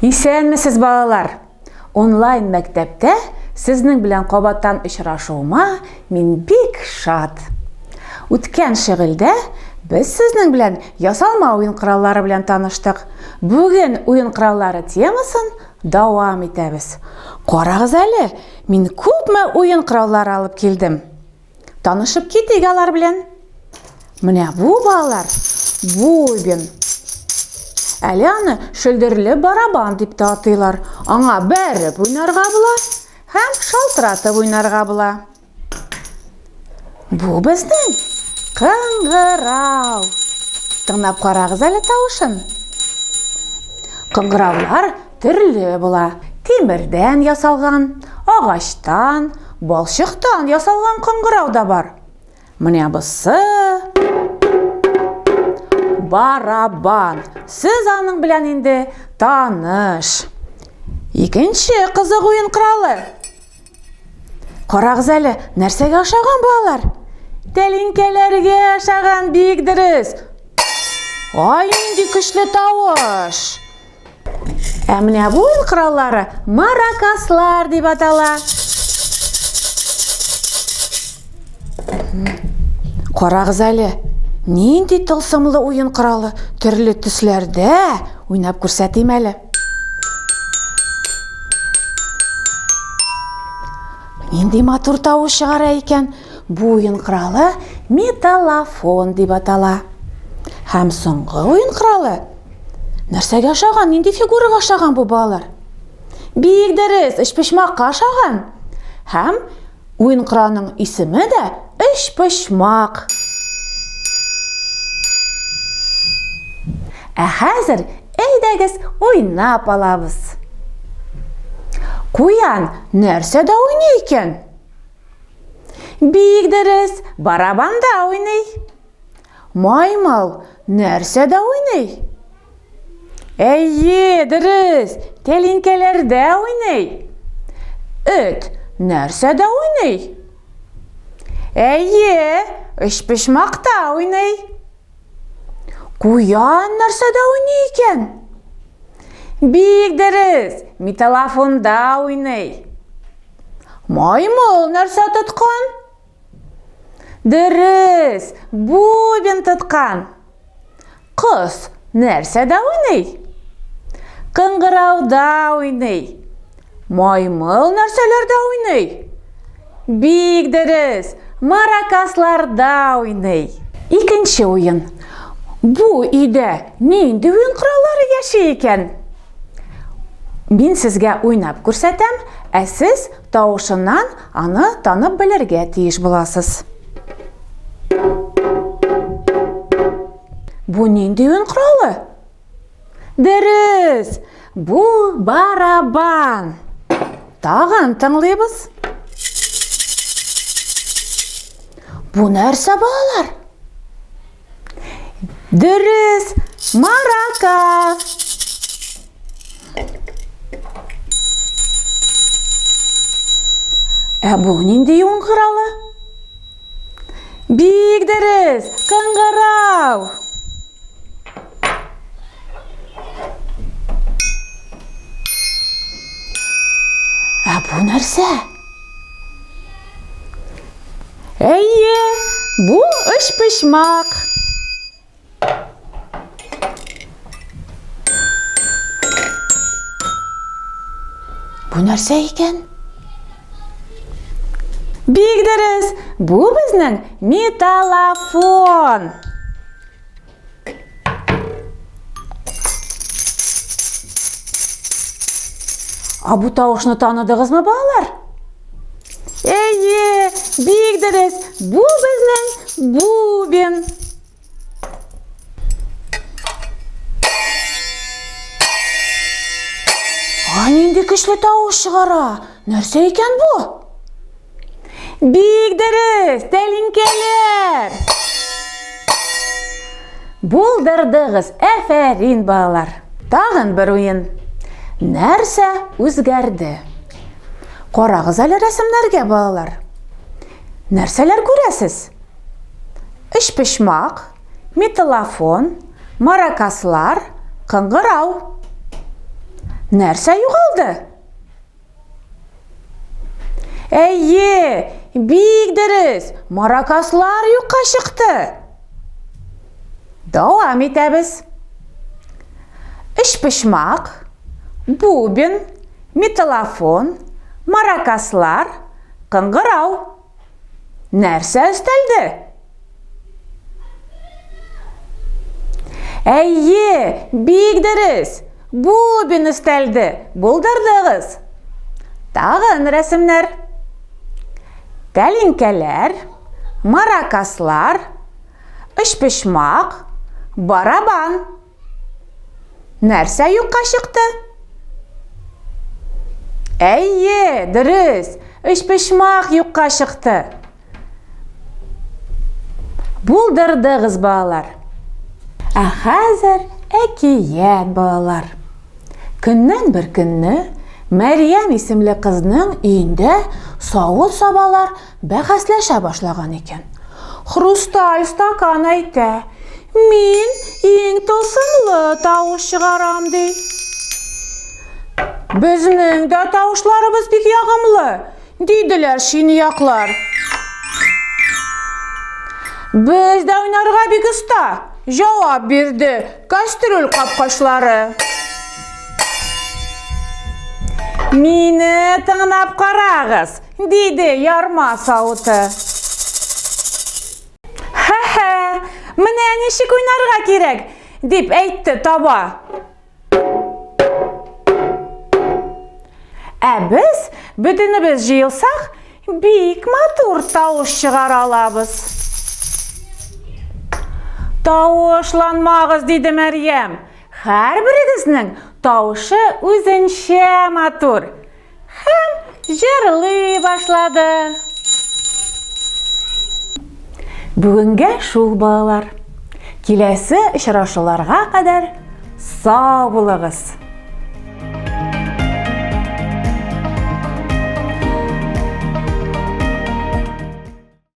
Исәнмесез, балалар! Онлайн мәктәптә сезнең белән кабаттан очрашуыма мин бик шат. Үткән шөгыльдә без сезнең белән ясалма уен кораллары белән таныштык. Бүген уен кораллары темасын дәвам итәбез. Карагыз әле, мин күпме уен кораллары алып килдем. Танышып китик алар белән. Менә бу балалар бубен. Әле аны шөлдерле барабан дип тә атыйлар. Аңа бәреп уйнарга була һәм шалтыратып уйнарга була. Бу безнең кыңгырау. Тыңлап карагыз әле тавышын. Кыңгыраулар төрле була. Тимердән ясалган, агачтан, балчыктан ясалган кыңгырау да бар. Менә бусы барабан. Сез аның белән инде таныш. Икенче кызык уен коралы. Карагыз әле, нәрсәгә ошаган балалар? Тәлинкәләргә ошаган, бик дөрес. Ай, нинди көчле тавыш! Ә менә бу уен кораллары маракаслар дип атала. Карагыз әле, нинди тылсымлы уен коралы төрле төсләрдә уйнап күрсәтим әле. Нинди матур тавыш чыгара икән? Бу уен коралы металлофон дип атала. Һәм соңгы уен коралы нәрсәгә ошаган? Нинди фигурага ошаган бу балалар? Бик дөрес, өчпочмакка ошаган. Һәм уен коралының исеме дә өчпочмак. Ә хәзер әйдәгез уйнап алабыз. Куян нәрсәдә уйный икән? Бик дөрес, барабанда уйный. Маймыл нәрсәдә уйный? Әйе, дөрес, тәлинкәләрдә уйный. Эт нәрсәдә уйный? Әйе, өчпочмакта уйный. Куян нәрсәдә уйный икән? Бик дөрес, металлофонда уйный. Маймыл нәрсә тоткан? Дөрес, бубен тоткан. Кыз нәрсәдә уйный? Кыңгырауда уйный. Маймыл нәрсәләрдә уйный? Бик дөрес, маракасларда уйный. Икенче уен. Бу өйдә нинди уен кораллары яши икән? Мин сезгә уйнап күрсәтәм, ә сез тавышыннан аны танып белергә тиеш буласыз. Бу нинди уен коралы? Дөрес, бу барабан. Тагын тыңлыйбыз. Бу нәрсә, балалар? Дөрес, маракас. Ә бу нинди уен коралы? Бик дөрес, кыңгырау. Ә бу нәрсә? Әйе, бу өчпочмак. Бу нәрсә икән? Бик дөрес, бу безнең металлофон. А бу тавышны таныдыгызмы, балалар? Әйе, бик дөрес. Бу безнең бубен. А нинди көчле тавыш чыгара? Нәрсә икән бу? Бик дөрес, тәлинкәләр! Булдырдыгыз, әфәрин, балалар! Тагын бер уен. Нәрсә үзгәрде? Карагыз әле рәсемнәргә, балалар. Нәрсәләр күрәсез? Өчпочмак, металлофон, маракаслар, кыңгырау. Нәрсә югалды? Әйе, бик дөрес, маракаслар юкка чыкты. Дәвам итәбез. Өчпочмак, бубен, металлофон, маракаслар, кыңгырау. Нәрсә өстәлде? Әйе, бик дөрес. Бубен өстәлде. Булдырдыгыз. Тагын рәсемнәр. Тәлинкәләр, маракаслар, өчпочмак, барабан. Нәрсә юкка чыкты? Әйе, дөрес, өчпочмак юкка чыкты. Булдырдыгыз, балалар. Ә хәзер әкият, балалар. Көннән бер көнне Мәрьям исемле кызның өендә савыт-сабалар бәхәсләшә башлаган икән. Хрусталь стакан әйтә, мин иң тылсымлы тавыш чыгарам, ди. Безнең дә тавышларыбыз бик ягымлы, диделәр чынаяклар. Без дә уйнарга бик оста, җавап бирде кастрюль капкачлары. Мине тыңлап карагыз, диде ярма савыты. Хә-хә, менә ничек уйнарга кирәк, дип әйтте таба. Ә без бөтенебез җыелсак, бик матур тавыш чыгара алабыз. Тавышланмагыз, диде Мәрьям. Һәрберегезнең тавышы үзенчә матур. Һәм җырлый башлады. Бүгенгә шул, балалар. Киләсе очрашуларга кадәр сау булыгыз.